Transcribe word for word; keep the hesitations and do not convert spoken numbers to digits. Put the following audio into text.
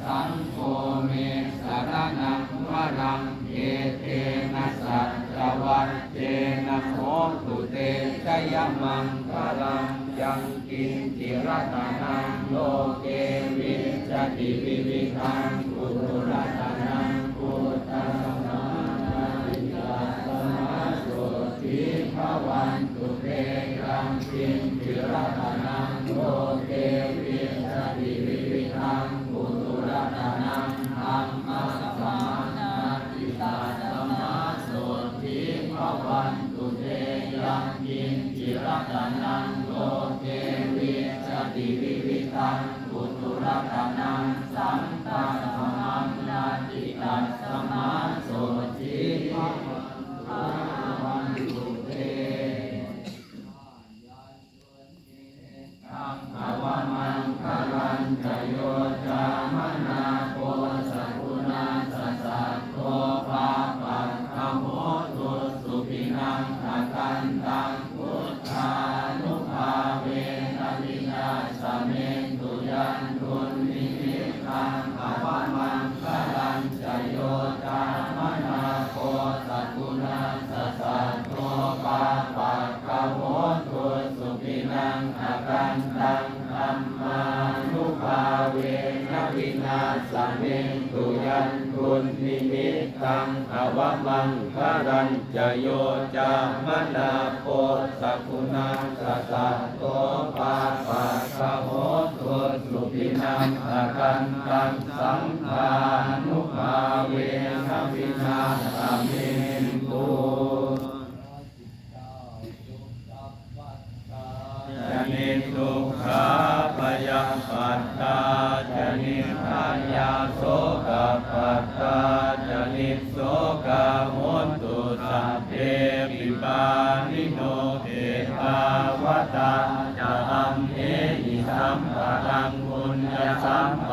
Saṅgho me saraṇaṃ varaṃ, etena saccavajjena hotu te jayamaṅgalaṃ. Yaṅkiñci ratanaṃ loke vijjati vividhaṃ puthu, ratanaṃ buddhasamaṃ natthi, tasmā sotthī bhavantu te. Yaṅkiñci ratanaṃ loke vijjati vividhaṃ puthu, ratanaṃ dhammasamaṃ natthi, tasmā sotthī bhavantu te. Yaṅkiñci ratanaṃ loke vijjati vividhaṃ puthu, ratanaṃ saṅghasamaṃ natthi, tasmā sotthī bhavantu te. Avamaṅgalañca yo cāmanāpo sakuṇassa saddo, pāpaggaho dussupinaṃ akantaṃ, buddhānubhāvena vināsamentu. Yaṃ dunnimittaṃ avamaṅgalañca yo cāmanāpo sakuṇassa saddo, pāpaggaho dussupinaṃ akantaṃ, dhammānubhāvena vināsamentu. Yaṃ dunnimittaṃ avamaṅgalañca yo cāmanāpo sakuṇassa saddo, pāpaggaho dussupinaṃ akantaṃ, saṅghānubhāvena vināsamentu. Ca niddukkhā bhayappattā ca nibbhayā, sokappattā ca nissokā, hontu sabbepi pāṇino. Ettāvatā ca amhehi sambhataṃ puññasampā